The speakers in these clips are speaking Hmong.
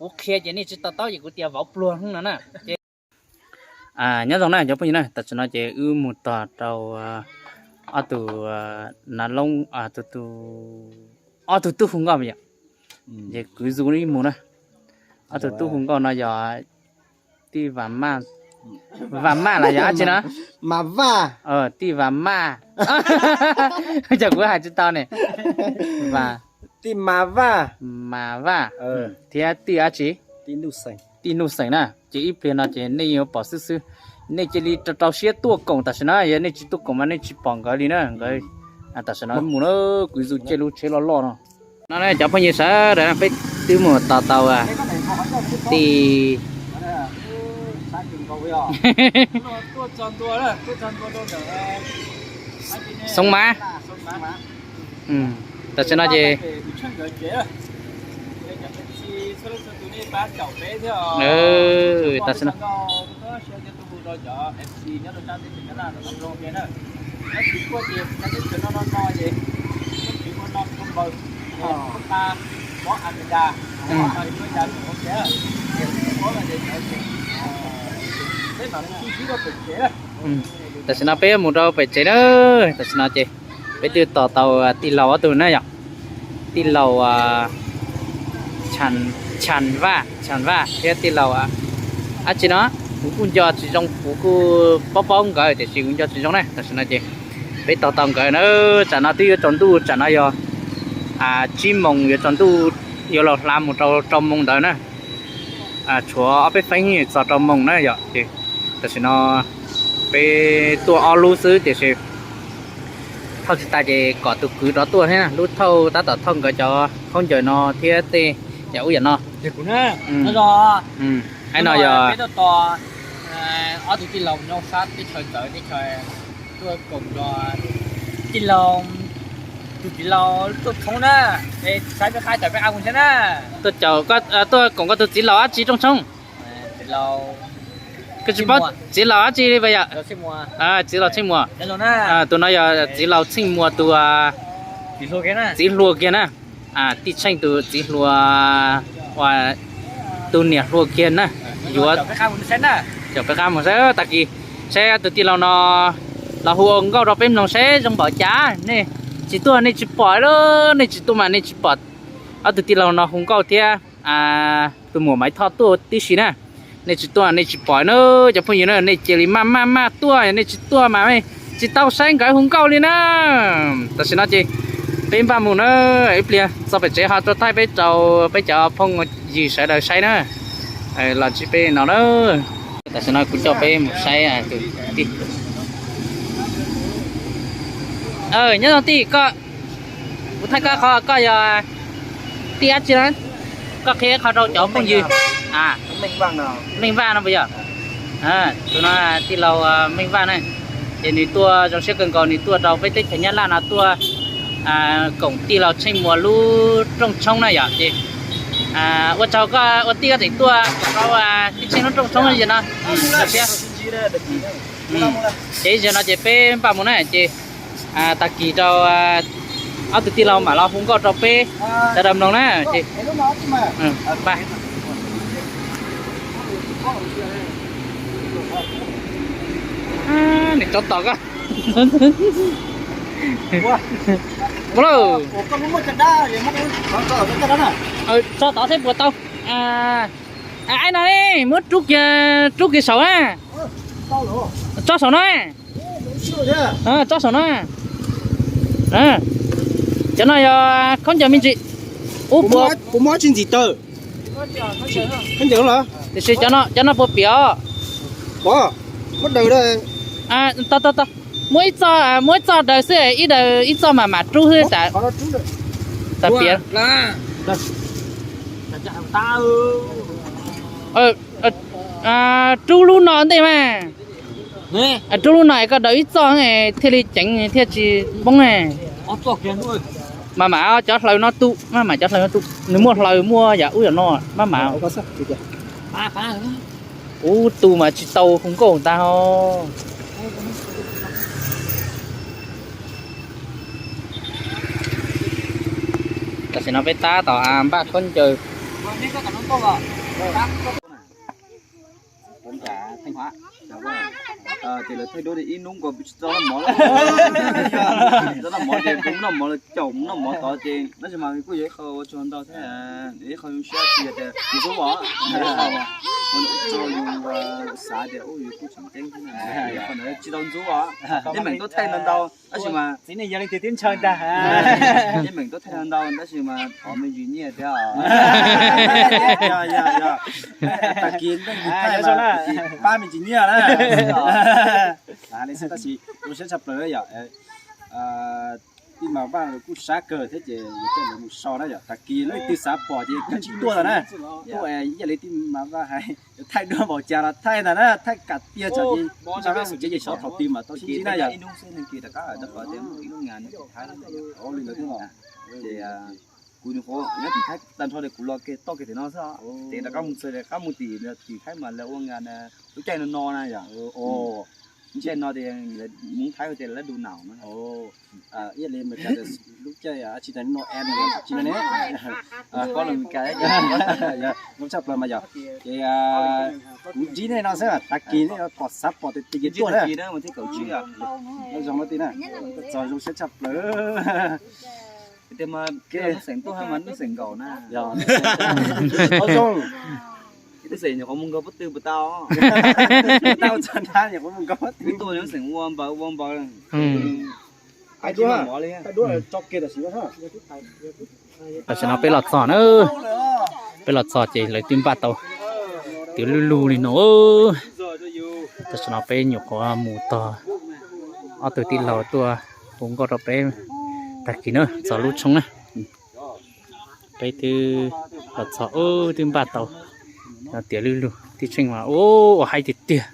Kuv qhia ces nej tsis to taub ces kuv tias vauv pluag no na. Nyob zoo na cov phooj ywg na, tam sim no ces wb mus txog rau ob tug nav loob, ob tug tub hu nkauj yom. Ces kwv Zub ib mus na. Ob tug tub hu nkauj no yog Tij Vam Maj, Vam Maj los yog dab tsi no? Tij Vam Maj. Cas kuv hais tsis tau ne. Tij Vam Maj, Vam Maj thiab Tij dab tsi? Tij Nuj Xeem na. Ces ib pliag no ces nej yuav pom xwb xwb. Nej cia li rau rau siab tuaj koom tam sim no, yog nej tsis tuaj koom mas nej tsis pom nkawd li na. Nkawd tam sim no mus na, kwv Zub caij lub tsheb loj loj no. No cov phooj ywg sawv daws, peb twb mus tos tau tij Xoob Mab. Tam sim no ces tam sim no tam sim no peb mus rau pem tsev na. Tam sim no ces peb twb tos tau tij laug ob tug na yom. Tij laug Chas Vaj, Chas Vaj thiab tij laug dab tsi no, kuv kuj nco tsis zoo, kuv kuj paub paub nkawd tiam sis kuv nco tsis zoo na. Tam sim no ces peb tos tau nkawd na. Tsam no twb yuav tsaus ntuj, tsam no yog tsib moos yuav tsaus ntuj, yuav los hla mus rau rau moos ntawd na. Tshuav ob peb feeb txog rau moos na yom. Ces tam sim no peb tuaj ob lub xwb tiam sis thauj tsis tas ces kom tus kwv rov tuaj thiab. Lub thauj tab tom thauj nkawd cov khaub ncaws no thiab tej yam ub yam no. Aib no yog ob tug tij laug nyob sab teb chaws ntawd, teb chaws tuaj koom nrog tij laug, tus txiv laus Rooj Tshoob na. Saib peb qab caum peb qab mus thiab na. Tuaj koom koj tus txiv laus dab tsi Rooj Tshoob? Koj tsis paub txiv laus dab tsi li puas yom? Txiv laus Tsheej Muas. Tus no yog txiv laus Tsheej Muas tus txiv hluas kiag na. Tij Tsheej tus txiv hluas, tus niam hluas kiag na. Yuav caum peb qab mus saib, tag kis saib tus tij laug no los hu ua nkauj rau peb mloog saib zoo npaum cas. Nej tsis tuaj nej tsis pom lawm, nej tsis tuaj mas nej tsis pom ob tug tij laug no hu nkauj thiab tus muam Maiv Thoj tuaj tib si na. Nej tsis tuaj nej tsis pom na cov phooj ywg na, nej cia li maj maj maj tuaj, yog nej tsis tuaj mas tsis tau saib nkawd hu nkauj li na. Tam sim no ces peb npaj mus na, ib pliag txog pem tsev ho tuaj thaij peb rau peb cov phooj ywg sawv daws saib na. Los ntsib peb no na. Tam sim no kuv coj peb mus saib tus tij. Nyob zoo tij, koj, kuv thaij koj qhov koj yog tij dab tsi na? Koj qhia qhov rau cov phooj ywg. Meej Vaj no puas yog? Tus no tij laug Meej Vaj na. Ces nws tuaj zoo siab kawg nkaus, nws tuaj rau peb teb chaws Nyab Laj no tuaj koom tij laug Tsheej Muas lub rooj tshoob na yom. Ces ua tsaug koj ua tij koj tseem tuaj koom rau tij Tsheej lub rooj tshoob no. Ces ib zaug no ces peb npaj mus na ces tag kis rau ob tug tij laug mam los hu nkauj rau peb sawv daws mloog na. Ces nws tsov tom koj. Ua lauj, tso tod seb puas tau. Aib no muab rub kiag, rub kiag saum na. Tso saum no. Tso saum no. Cov no yog khaub ncaws me ntsis. Ub, puas muab tsis ntxim taws? Tiam sis cov no puas piam os? Muab ib txoj, muab ib txoj daws xwb, ib daws ib txoj mas mam rub xwb, tas piam. Rub lub no ntej mas. Rub lub no es koj daws ib txoj thiaj li ceev thiaj tsis poob. Maj mam cov hlaws no tu, maj mam cov hlaws no tu, nws muaj hlaws muaj yam ub yam no, maj mam. Ub, tu mas tsis tau hu nkauj ntag. Tam sim no peb tab tom npaj khaub ncaws Ces lawv thaij duab ib hnub nkaus tsis tau noj mov, tsis tau noj mov ces kuv noj mov lawv caum mus noj mov tod ces tab sis mas kuj yog ib qho ua tsaug ntau thiab, ib qho zoo siab tsis yog tias yus xub os, ua tsaug yus xav tias yus kuj tseem ceeb thiab, qhov ntawd tsis tau ntxub os, yeej meem tuaj thaij ntau ntau tab sis mas txiv neej yog leej twg twb ntshaw ntag, yeej meem tuaj thaij ntau ntau tab sis mas thov me ntsis nyiaj thiab. Tag kis pab me ntsis nyiaj na. Tab sis zoo siab tshaj plaws yom. Tij Mas Vaj kuj sab kawg thiab ces yuav coj lawv mus so na yom. Tag kis leej twg xav pom ces kav tsij tuaj ntag na. Tuaj ib yam li Tij Mas Vaj hais, thaij duab npaum cas los thaij ntag na, thaij kam tiag tsam ces tsis xav xav xav ces xyov thaum twg mam tau sib ntsib na yom. Ces kuv nyuam qhuav nyob tim Thaib tag nrho ces kuv los toj kiag tim no xwb, ces rov qab mus txog rov qab mus tim tim Thaib mas lawv ua nkas lub caij no no na yom. Lub caij no ces Hmoob Thaib ua tias lawv du naum no. Ib yam li Meskas lub caij tsis tas no es no tsis no ne. Koj los Meskas zoo tshaj plaws mas yom. Ces kuv ntsib nej no xwb, tag kis nej pom xav pom tias tias ces tuaj na. Zoo no ti na, txog zoo siab tshaj plaws. Tias mas Nuj Xeem tuaj mas Nuj Xeem nkaum na. Nuj Xeem nyuam qhuav mus nkaug pob tw puas tau? Tau txog nrab nyuam qhuab mus nkaug pob tw. Tuaj Nuj Xeem ua npaws ua npaws. Tam sim no peb los txog na, peb los txog ces lawv twb npaj tau tiav luj lug li no. Tam sim no peb nyuam qhuav mus tog ob tug tij laug tuaj hu nkauj rau peb tag kis na, txog lub tshoob na. Peb twb los txog, twb npaj tau tiav luj lug tib tseej mas ua haib tiag tiag,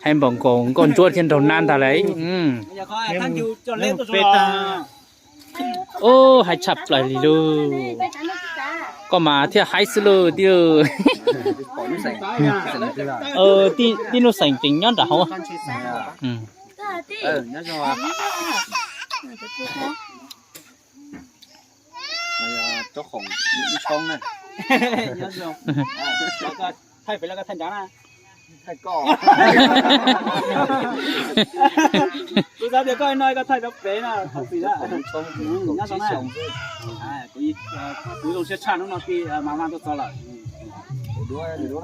haib npaum nkaus nkauj ntsuab thiab nraug nab ntag lauj. Ub, haib tshaj plaws li lauj. Koj mas thiaj haib xwb lauj tij. Tij Nuj Xeem tseem nyob nram hauv. Kuv xav tias koj no koj thaij rau pem na, thaum twg na. Kuv zoo siab tshaj hnub no tij Mas Vaj tuaj txog lawm. Nyob zoo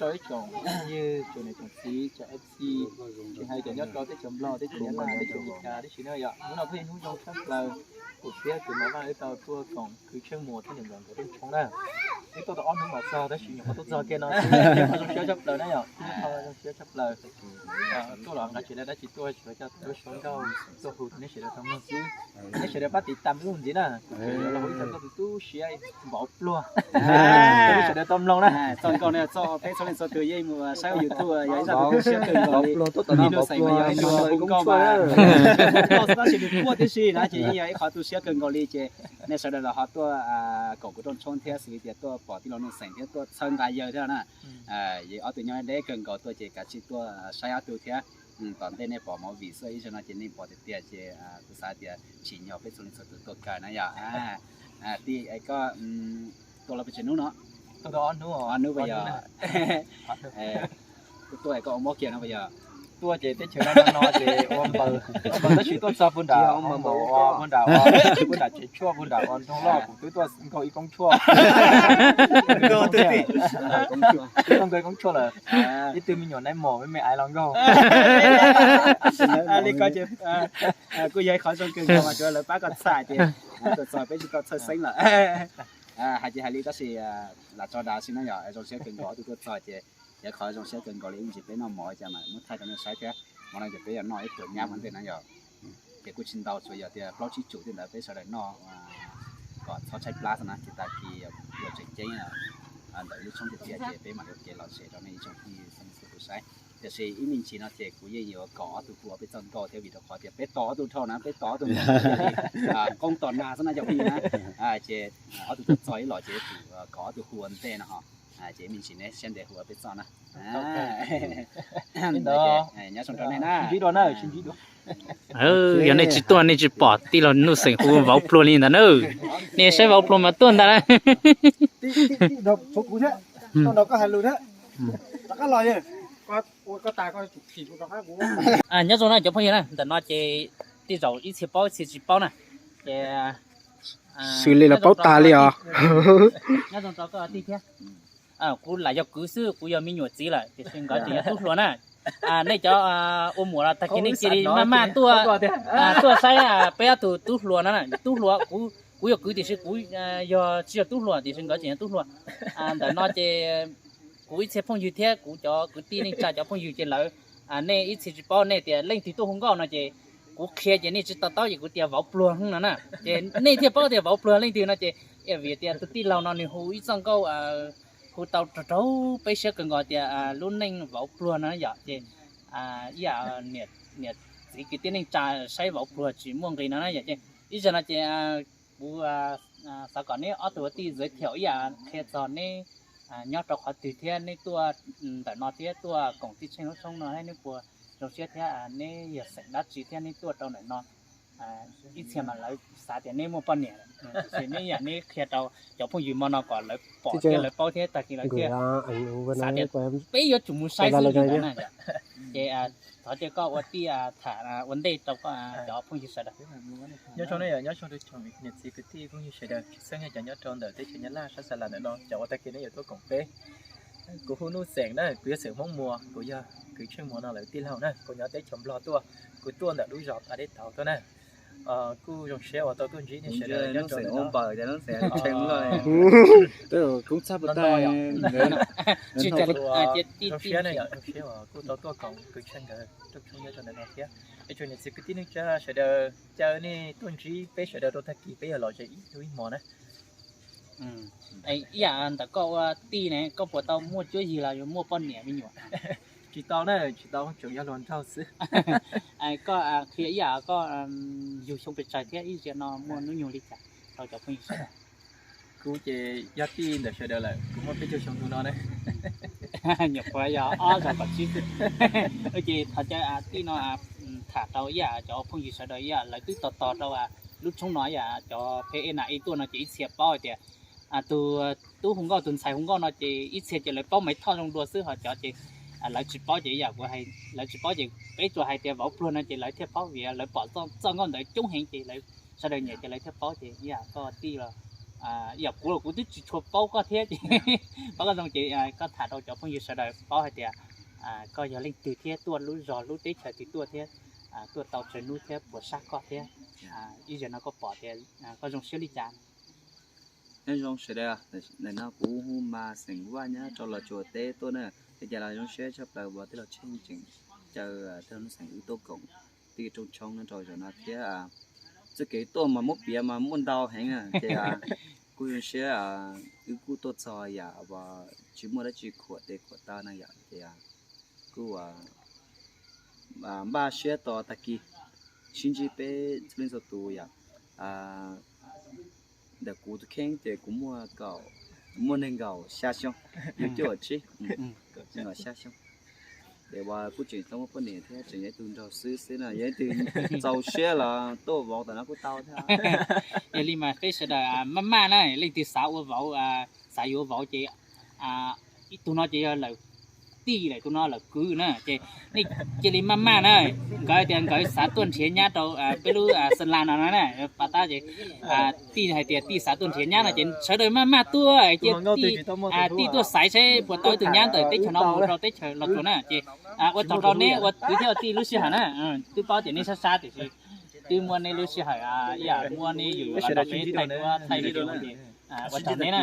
rau ib tsoom phooj ywg, tsoom niam tsoom txiv, tsoom F C, tsis hais cov nyob rau teb chaws Nplog, teb chaws Nyab Laj, teb chaws Amelikas tib si na yom. Hnub no kuj yog hnub zoo tshaj plaws, kuv thiab tus Mas Vaj wb tau tuaj koom khwv tsheej muas thiab nws nkaum nkaus rooj tshoob na. Wb tuaj tau ob hnub mam txog tab sis nyuam qhuav tuaj txog kiag no xwb, zoo siab tshaj plaws na yom, zoo siab tshaj plaws. Tuaj los nqa tsis lawv dab tsi tuaj, tsuas coj tus duab sau nkauj tuaj hu rau nej sawv daws tau mloog xwb. Nej sawv daws pab tiv tam wb mus ntxiv na, kuv los hu ib txoj nkauj tu tu siab npaum pluag, nej sawv daws tau mloog na. Txoj nkauj no txoj peb txhua leej txhua tus yeej mus saib YouTube, yog ib zaj tu tu siab kawg nkaus li. Tij Nuj Xeem mas yog ib tug hu nkauj mas tab sis nws quaj tib si na ces yeej yog ib qhov tu siab kawg nkaus li ces nej sawv daws los ho tuaj koom kuv rooj tshoob thiab xws li tias tuaj pom tij laug Nuj Xeem thiab tuaj txhawb nqa yawg thiab na. Ob tug nyob deb kawg nkaus tuaj ces kav tsij tuaj saib ob tug thiab. Tom ntej nej pom movie xwb ib zaug no ces nej pom tiag tiag ces kuv xav tias tsim nyog peb txhua leej txhua tus tuaj kawg na yom. Tij, koj tuaj los pes tsawg hnub no? Tuaj tau ob hnub, ob hnub pas yog. Tuaj tuaj koj ua mob kiag no pas yog. Tuaj ces teb chaws no no ces ua npaws, ua npaws tab sis tuaj txog puag nram, ua npaws ua puag nram, puag nram tsev tshuaj, puag nram ua nroog loj, kuv twb tuaj nkaug ib koob tshuaj. Tuaj nkaug ib koob tshuaj lawm. Ib tug me nyuam nai mos me me aiv los nkaug. Li ko ces kuj yog ib qhov zoo kawg nkaus mas tsuav lawv pab koj txhaj ces tuaj txog peb tsis tau txhawj xeeb lawm. Hais ces hais li tab sis lam tso dav xwb na yom, zoo siab kawg nkaus ob tug tuaj txog ces yog qhov zoo siab kawg nkaus li ib ntsis peb noj mov cas mas muab thaij rau nej saib thiab. Hmo no ces peb yog noj ib pluag nyab hmo ntej na yom. Ces kuj tsis ntau, tsuas yog tias plaub tsib tsum tej ntawd peb sawv daws noj kom txhob tshaib plab xwb na, ces tag kis yuav tseem ceeb ntawm lub tshoob tiag tiag ces peb mam li ua kev lom zem rau nej ib tsoom phooj ywg txhua tus saib. Tiam sis ib me ntsis no ces kuv yeej yuav kom ob tug hu ob peb txoj nkauj thiab vim rau qhov tias peb tos ob tug dhau na, peb tos ob tug nkauj thiab li qoob tos nag xwb na cov phooj ywg na. Ces ob tug tuaj txog ib los ces kom ob tug hu ua ntej no ho. Ces me ntsis neb siab ntev hu ua peb txoj na. Nyob zoo rau nej na. Yog nej tsis tuaj nej tsis pom tij laug Nuj Xeem hu vauv pluag li ntawd na. Nej saib vauv pluag mas tuaj ntag na. Nyob zoo na cov phooj ywg na, ntawm no ces tej zaum ib txhia paub ib txhia tsis paub na. Ces xws li los paub tas li os. Nyob zoo rau koj tij thiab. Kuv lam yog kwv xwb, kuv yog me nyuam txiv lawm, tiam sis nkawd tseem yog tub hluas na. Nej cov ua muam los tag kis nej cia li maj maj tuaj, tuaj saib peb ob tug tub hluas no na. Tub hluas, kuv yog kwv tiam sis kuv yog tsis yog tub hluas tiam sis nkawd tseem yog tub hluas. Ntawm no ces kuv ib txhia phooj ywg thiab kuv cov kwv tij neej tsa cov phooj ywg ces lawv, nej ib txhia tsis paub nej tias leej twg tuaj hu nkauj no ces kuv qhia ces nej tsis to taub ces kuv tias vauv pluag no na. Ces nej thiaj paub tias vauv pluag leej twg no ces vim tias tus tij laug no nws hu ib txoj nkauj, hu tau raug peb siab kawg nkaus tias lub neej vauv pluag no yom. Ces ib yam niam txiv kwv tij neej tsa saib vauv pluag tsis muaj nqis no na yom. Ces ib zaug no ces kuv xav kom neb ob tug ua tij zawv thiaum ib yam qhia txog neb nyob rau qhov twg thiab neb tuaj ntawm no thiab tuaj koom tij Tsheej lub tshoob no thiab neb puas zoo siab thiab neb yog xeem dab tsi thiab neb tuaj rau ntawm no. Ib txhia mas lawv xav tias neb muaj poj niam, tiam sis neb yam neb qhia rau cov phooj ywg hmo no kom lawv pom thiab lawv paub thiab tag kis lawv thiaj xav tias peb yuav tsum mus saib xwb li ntawd na. Ces thov cia koj ua tij tham ua ntej rau cov phooj ywg sawv daws. Nyob zoo ne yom, nyob zoo rau tsoom niam txiv kwv tij phooj ywg sawv daws, tshwj xeeb yog cov nyob rau ntawm teb chaws Nyab Laj sab Xa Las ntawm no, cov uas tag kis neb yuav tuaj koom peb. Kuv hu Nuj Xeem na, kuv yog Xeem Hmoob Muas, kuv yog kwv Tsheej Muas no lawv tij laug na, kuv nyob teb chaws Nplog tuaj, kuv tuaj ntawm lub zos Pas Dej Tauv tuaj na. Kuj zoo siab uas tau tuaj ntsib nej sawv daws nyob rau ntawm no. Zoo siab na yom, zoo siab uas kuj tau tuaj koom kwv Tsheej nkawd rooj tshoob nyob rau ntawm no thiab. Es tsoom niam txiv kwv tij neej tsa sawv daws, caw nej tuaj ntsib peb sawv daws rau tag kis peb yog los ze ib hnub ib hmo na. Ib yam ntawm koj ua tij ne, koj puas tau muaj cuab yig los yuav muaj poj niam me nyuam? Tsis tau na, tsis tau, tsuas yog hluas nraug xwb. Koj qhia ib yam koj yug xyoo pes tsawg thiab ib zaug no muaj hnub nyoog li cas rau cov phooj ywg sawv daws? Kuv ces yog tij ntawm sawv daws lawm, kuv muaj peb caug xyoo tus no na. Nyuam qhuav yog ob zaug kaum tsib xwb. Ces thov caw tij no tham rau ib yam cov phooj ywg sawv daws ib yam lawv twb tos tos rau lub tshoob no ib yam cov peb na ib tuaj no ces ib txhia paub hais tias tus tub hu nkauj tus ntxhais hu nkauj no ces ib txhia ces lawv paub Maiv Thoj zoo dua xwb ho cov ces lawv tsis paub ces ib yam kuv hais lawv tsis paub ces peb tsuas hais tias vauv pluag no ces lawv thiaj paub vim lawv pom txoj nkauj ntawd coob heev ces lawv sawv daws nyiam ces lawv thiaj paub ces ib yam koj tij los ib yam kuv los kuv twb tsis tshua paub koj thiab ces paub koj zoo ces koj tham rau cov phooj ywg sawv daws paub hais tias koj yog leej twg thiab tuaj lub zos lub teb chaws twg tuaj thiab tuaj tau tsawg hnub thiab puas sab koj thiab ib zaug no koj pom tias koj zoo siab li cas? Nyob zoo sawv daws, ntawm no kuv hu mas xeem Vaj nyob rau Los Tsuas teb tuaj na. Li cas los zoo siab tshaj plaws uas tij laug Tsheej tseem caw tij laug Nuj Xeem wb tuaj koom tij rooj tshoob nyob rau zaum no thiab. Txoj kev tuaj mas muab piav mas muaj ntau heev na ces kuj zoo siab wb kuj tuaj txog yam uas tsis muaj dab tsi khuam tes khuam taw na yom ces kuj npaj siab tos tag kis sib ntsib peb txhua leej txhua tus yom. Ntawm kuv tus kheej ces kuv muaj kaum, muaj nees nkaum xya xyoo, yug cuaj tsib, nees nkaum xya xyoo. Ces uas kuj tseem tau muaj poj niam thiab tseem yog ib tug nraug xwb xwb na, yog ib tug txaus siab los tuaj vauv tam no kuj tau thiab. Yog li mas peb sawv daws maj maj na, leej twg xav ua vauv, xav yuav vauv ces ib tug no ces yog lawm tij lawm, tus no lawm kwv na, ces nej cia li maj maj na. Nkawd tias nkawd xav tuaj nrhiav nyab rau peb lub Xa Las no na, pas tab ces tij hais tias tij xav tuaj nrhiav nyab no ces sawv daws maj maj tuaj, cia tij tuaj xaiv saib puas tau ib tug nyab ntawm teb chaws no mus rau teb chaws Los Tsuas na. Ces ua tsaug rau neb ua kwv thiab ua tij lub sij hawm na, twb paub tias neb sab sab tiam sis twb muab neb lub sij hawm ib yam muab neb yus yus los nrog peb thaij duab thaij video ces ua tsaug neb na.